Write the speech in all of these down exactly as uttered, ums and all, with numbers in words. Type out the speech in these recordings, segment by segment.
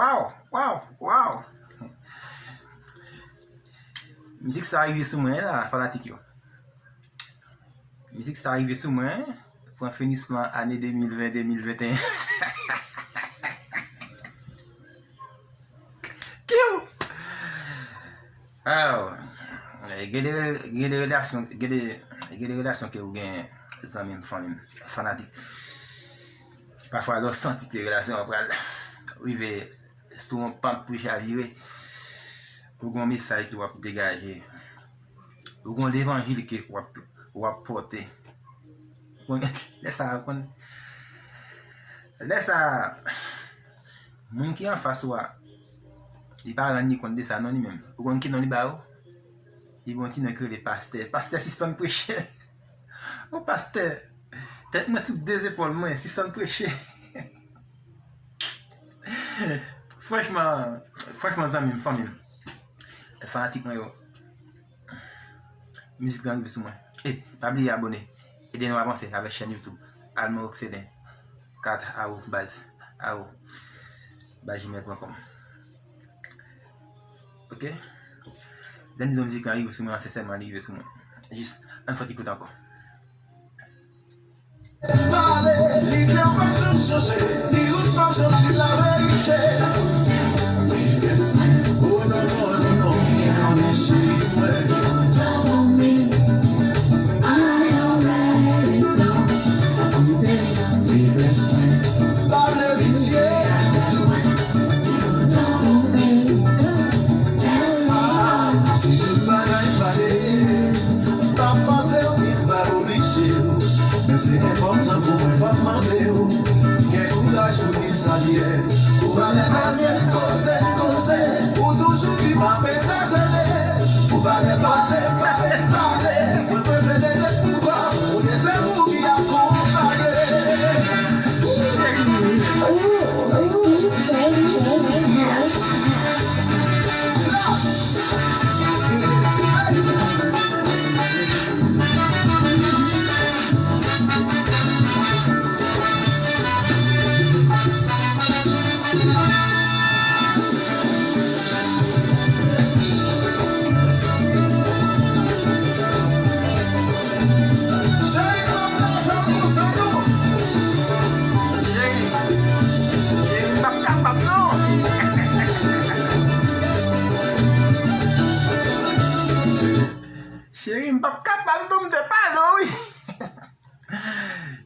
Waw, waw, waw. Mizik sa rive sou mwen la, fanatik yo. Mizik sa rive sou mwen pou finisman ane de mil ven, de mil venteyen. Kiw! Aw, gen de, gen de relasyon, gen de, gen de relasyon ke ou gen, zanmi m, fanmi m, fanatik. Pafwa, lè w santi ke relasyon an pral rive sou yon pant pou chavire, ou gen yon mesaj ke w ap degaje, ou gen yon levanjil ke w ap, w ap pote. Ou konn, lè sa, ou konn, lè sa, moun ki anfas ou a, li pa rann li kont de sa non li menm. Ou konn ki non li ba ou? Li ba yon ti non ki rele pastè. Pastè, sispann preche. O pastè, tèt mwen sou de zepòl mwen, sispann preche. Franchman, franchman, zanmi m, fanmi m, fanatik mwen yo, mizik lan rive sou mwen. E, pa bliye abòne. Ede nou avanse avèk chèn YouTube Almor Oxelen. Kat awo baz, awo baz gmail pwen kòm. Ok? Lè m di nou mizik lan rive sou mwen, sensèman, li rive sou mwen. Jis, ann fè ti kout ankò. Pale, lidè p ap janm chanje, ni ou p ap janm di laverite. Ou nan zòn, ou nan zòn, cheri mwen. Pa vle pitye. Ah, si tout bagay fale, m p ap fòse w, ni m p ap oblije w. Men se enpòtan pou mwen, fòk mande w. Gen kouraj pou di m sa l ye. Ou pa lè koze, koze, koze. Ou toujou di m ap egzajere. Ou pa lè pale, pale, pale. Mwen prefere ret pou kò m. Ou ye sèl moun ki ap konpanye. Cheri, cheri, m p ap kapab non. Cheri, m p ap kapab non, m te pale w wi.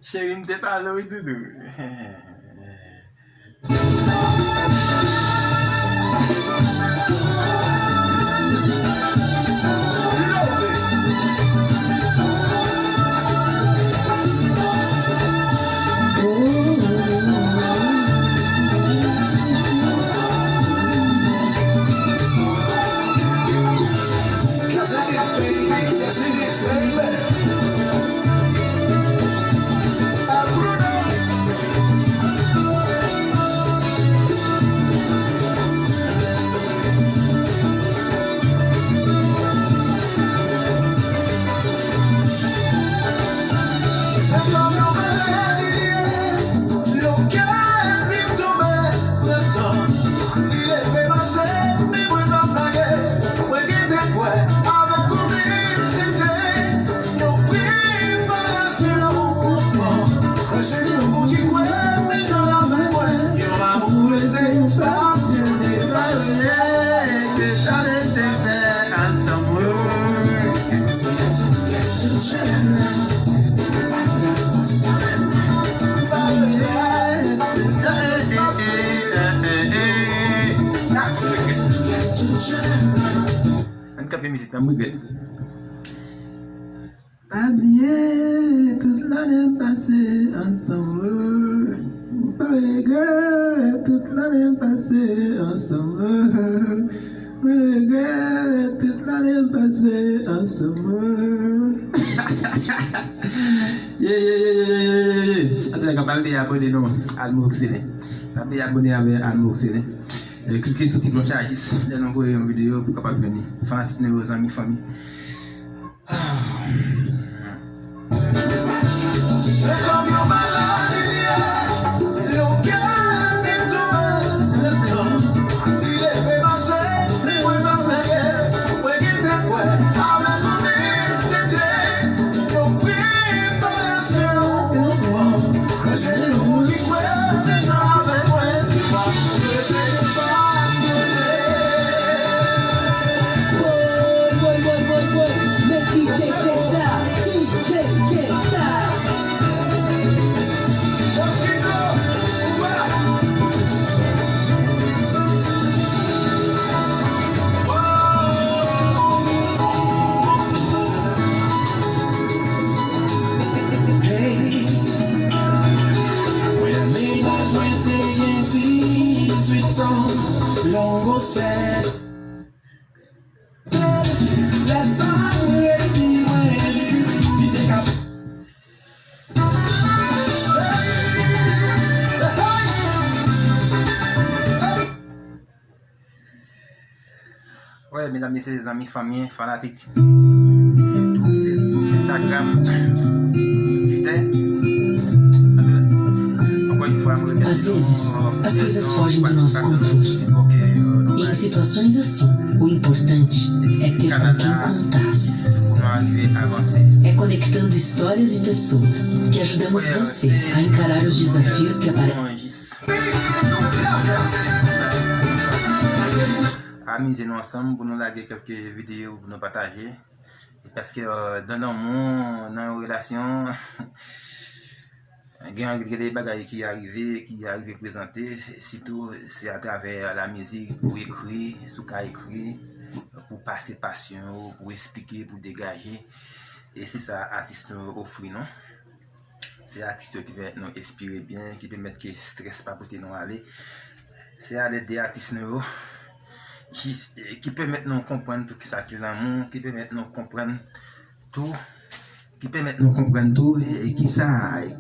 Cheri, m te pale w wi, doudou. Se kòm yon maladi li ye. Lè w kè vin tonbe, pran tan. Li leve mache, men mwen p ap lage. Mwen gen de kwè avèk konbisite. Yon preparasyon konpran. Mwen se yon moun ki kwè, men tan avèk mwen. Yon amoureze, yon pasyone. Pale ke tande te fè ansanm. Ann kanpe mizik lan, m regrèt. Pa bliye tout lane n pase ansanm. Pa regrèt tout lane n pase ansanm. Mwen regrèt tout lane n pase ansanm. Ye, ye, ye, ye, ye, ye, ye, ye. Antouka, pa bliye abòne non, Almor Oxelen. Pa bliye abòne avè Almor Oxelen. E, klike sou ti klòch la jis lè nou voye yon videyo pou kapab jwenn li. Fanatik nou yo, zanmi, fanmi. Ah. Se kòm yon maladi li ye. Lè w kè vin tonbe, pran tan. Lè sa mwen epi mwen, li te ka. Wè, medam, mesye, zanmi, fanmi, fanatik YouTube, Facebook, Instagram, Twitter. Ankò yon fwa, mwen remèsye nou. Às vezes, as coisas fogem do nosso controle. E em situações assim, o importante é ter com quem contar. É conectando histórias e pessoas que ajudamos você a encarar os desafios que aparecem. Amize nou ansanm pou nou lage kèlke videyo pou nou pataje. Paske, euh, dans l'amour, nan yon relasyon, gen anpil de bagay ki arive, ki arive prezante, sitou se atravè lamizik, pou ekri, si w ka ekri, pou pase pasyon ou, pou esplike, pou degaje. E se sa atis nou ofri nou. Se atis yo ki pèmèt nou espire byen, ki pèmèt ke strès pa pote nou ale. Se alèd de atis nou yo, jis, eh, ki pèmèt nou konprann tou kisa ki lanmou, ki pèmèt nou konprann tou, ki pèmèt nou konprann tou, eh, kisa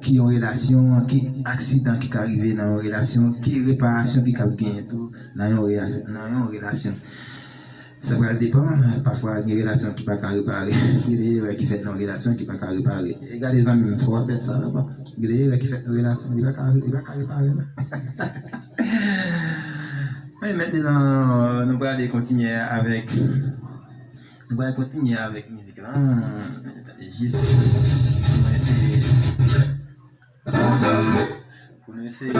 ki yon relasyon, ki aksidan ki ka rive nan yon relasyon, ki reparasyon ki kab genyen tou nan yon reya-, nan yon relasyon. Sa pral depann, pafwa gen relasyon ki pa ka repare. Gen de erè ki fèt nan relasyon ki pa ka repare. E gade zanmi m, fò w ap bèt sa, papa. Gen de erè ki fèt nan relasyon, li pa ka, li pa ka repare, non. Men mentnan, nou prale kontinye avèk, nou prale kontinye avèk mizik lan. Jis pou nou eseye, pou nou eseye.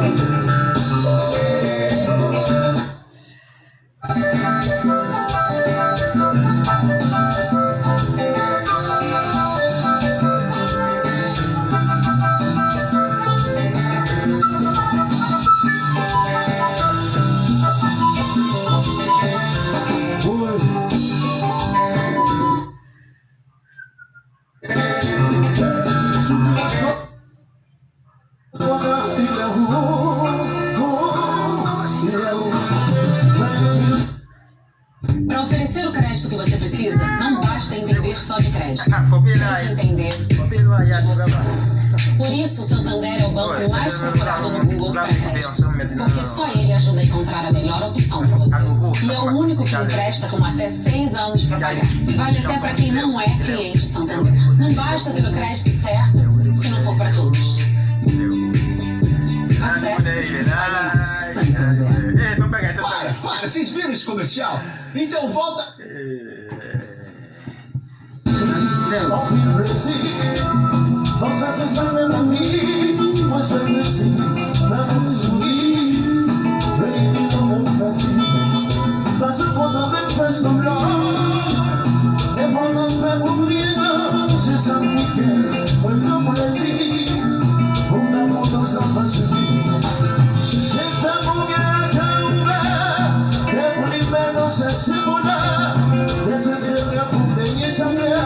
Para oferecer o crédito que você precisa, não basta entender só de crédito. Tem que entender de você. Por isso, o Santander é o banco mais procurado no Google para crédito, porque só ele ajuda a encontrar a melhor opção para você. E é o único que empresta com até seis anos para pagar. Vale até para quem não é cliente Santander. Não basta ter o crédito certo se não for para todos. Acesse e saiba mais. Santander. Para, para, vocês viram esse comercial? Então volta. Anpil plezi. Bon, sa se sa, mezanmi. Mwen jwenn plezi nan moun souri. Baby, nan moun pati. Pase kontan, menm fè sanblan. E pandan fè pou priye, non, se sa m ki fè. Mwen pran plezi. Pou m nan moun ansanm, mwen sibi. Se fè moun gen kè ouvè. Ke pli bèl nan se si bonè. Dezespere pou benyen chanpyè.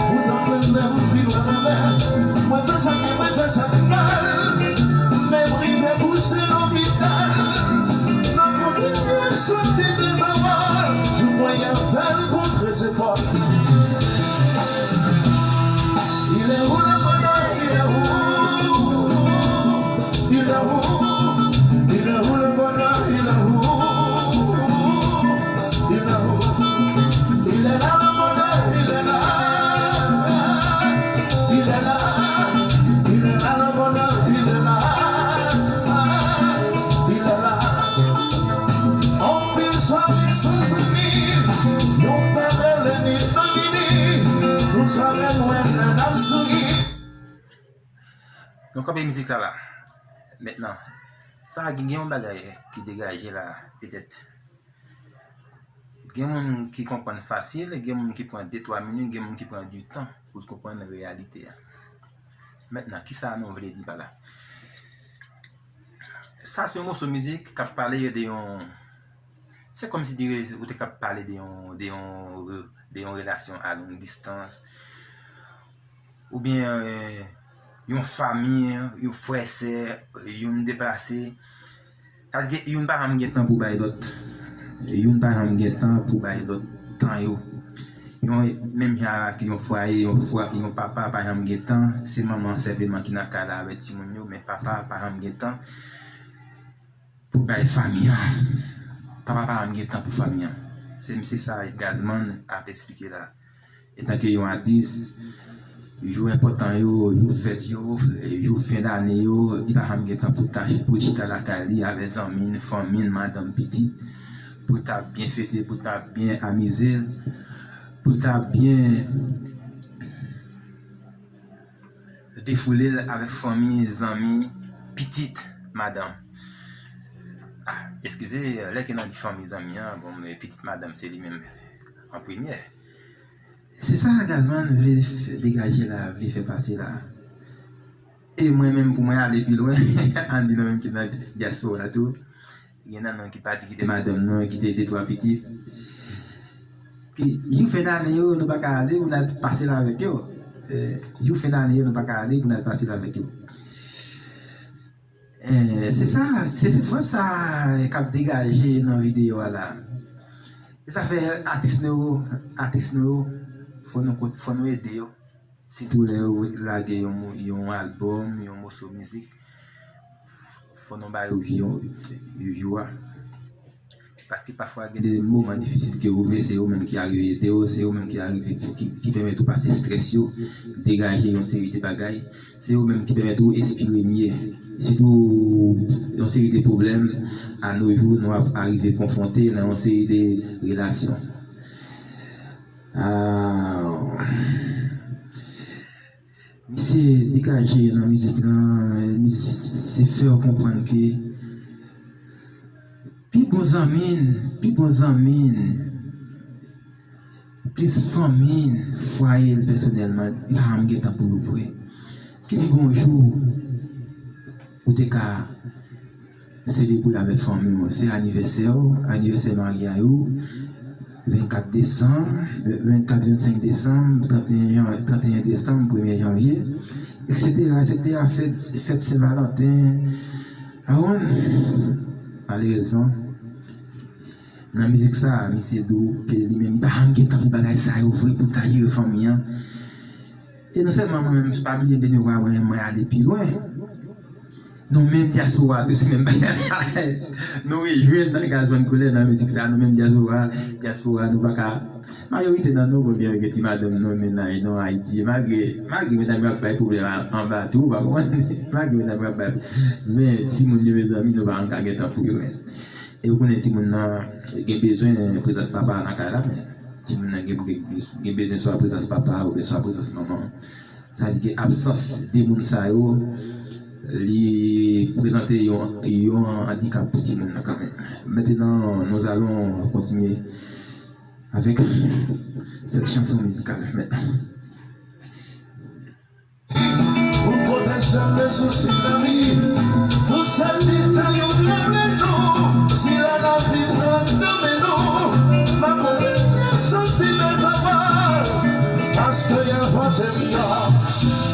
Poutan mwen menm pi lwen renmen. Mwen fè sa ki, mwen fè sa ki mal. Men m rive pouse lopital. Nan kontinye soti de pawòl. Jou mwen avè l kontre zepòl. Il est où le bonheur? Il est où? Il est où? Il est où le bonheur? Il est où? Il est où? Il est là le bonheur, il est là. Il est là. Il est là le bonheur, il est là. Il est là. Anpil sware san zanmi, yon pa rele ni pa vini. Tout sware nou wè lè n ap souri. Nou kanpe mizik la la. Mentnan, sa gen, gen yon bagay ki degaje la, petèt. Gen moun ki konprann fasil, gen moun ki pran de twa minit, gen moun ki pran du tan pou l konprann reyalite a. Mentnan, kisa nou vle di pa la? Sa se yon moso mizik k ap pale de yon, se kòmsi di ou te k ap pale de yon, de yon re-, de yon relasyon a long distans. Oubyen, eh, yon fanmi, yon frè, sè, youn deplase. Sa vle di ke youn pa janm gen tan pou bay lòt. Youn pa janm gen tan pou bay lòt tan yo. Yon, menm jan ak yon fwaye, yon fwa, yon papa pa janm gen tan, se manman sèlman ki nan kay la avèk timoun yo, men papa pa janm gen tan pou bay fanmi an. Papa pa janm gen tan pou fanmi an. Se, se sa Gazman ap esplike la. Etanke yon atis, jou enpòtan yo, jou fèt yo, jou fen dane yo, li pa janm gen tan pou ta, pou l chita lakay li avèk zanmi l, fanmi l, madanm, pitit, pou l ta byen fete, pou l ta byen amize l, pou l ta byen defoule l avèk fanmi, zanmi, pitit, madanm. Ah, eskize, lè ke n ap di fanmi, zanmi an, bon, men pitit madanm, se li menm an premye. Se sa, Gazman vle f-, degaje la, vle fè pase la. E mwen menm, pou mwen ale pi lwen, Andy nan menm ki nan dyaspora tou. Gen nan nou ki pati kite madanm nou, kite de twa pitit. Ki, jou fen dane yo, nou pa ka ale pou n al pase l avèk yo. Eh, jou fen dane yo, nou pa ka ale pou n al pase l avèk yo. Eh, se sa, se soufrans sa k ap degaje nan videyo a la. E sa fè atis nou yo, atis nou yo, fò nou kont-, fò nou ede yo. Sitou lè yo lage yon mo-, yon albòm, yon moso mizik, fò nou ba yo vi yo, yo, yo a. Paske pafwa gen de moman difisil ke ou viv, se yo menm ki arive ede w, se yo menm ki arive, ki, ki pèmèt ou pase estrès yo, degaje yon seri de bagay, se yo menm ki pèmèt ou espire mye. Sitou yon seri de pwoblèm, a no jou, nou ap arive konfwonte nan yon seri de relasyon. Ah, misye degaje nan mizik lan, misye fè w konprann ke pi bon zanmi n, pi bon zanmi n, plis fanmi n, fwaye l pèsonèlman, li pa janm gen tan pou yo vre. Ke pi bon jou ou te ka selebre avèk fanmi w. Se anivèsè w, anivèsè maryaj ou, vennkat desanm, vennkat, vennsenk desanm, tranteyen jan-, tranteyen desanm, premye janvye, etsetera, etsetera, fèt, fèt Sen Valanten. Awen, malerezman, nan mizik sa, misye di w ke li menm li pa janm gen tan pou bagay sa yo vre, pou l ta jere fanmi an. E non sèlman mwen menm, pa bliye de nou, mwen, mwen ale pi lwen. Nou menm dyaspora tou, se menm bagay la. Nou rejwenn nan Gazman Koulè nan mizik sa, nou menm dyaspora, dyaspora, nou pa ka, majorite nan nou, bon, gen, gen ti madanm nou, mennaj nou Ayiti, malgre, malgre medam yo ap bay pwoblèm a-, anba tou, ou pa konprann? Malgre medam yo ap bay, men timoun yo, mezanmi, nou pa janm ka gen tan pou yo, men. E ou konnen timoun nan gen bezwen prezans papa nan kay la, men. Timoun nan gen, gen, gen bezwen swa prezans papa oubyen swa prezans manman. Sa di ke absans de moun sa yo, li prezante yon, yon andikap pou timoun nan kanmenm. Maintenant, nous allons continuer avec cette chanson musicale. Pou pwoteje nou sou tsunami, pou sezi sa yo rele nou, si lalavi pran nan men nou, pa konte soti men papa, paske y a vante m nan.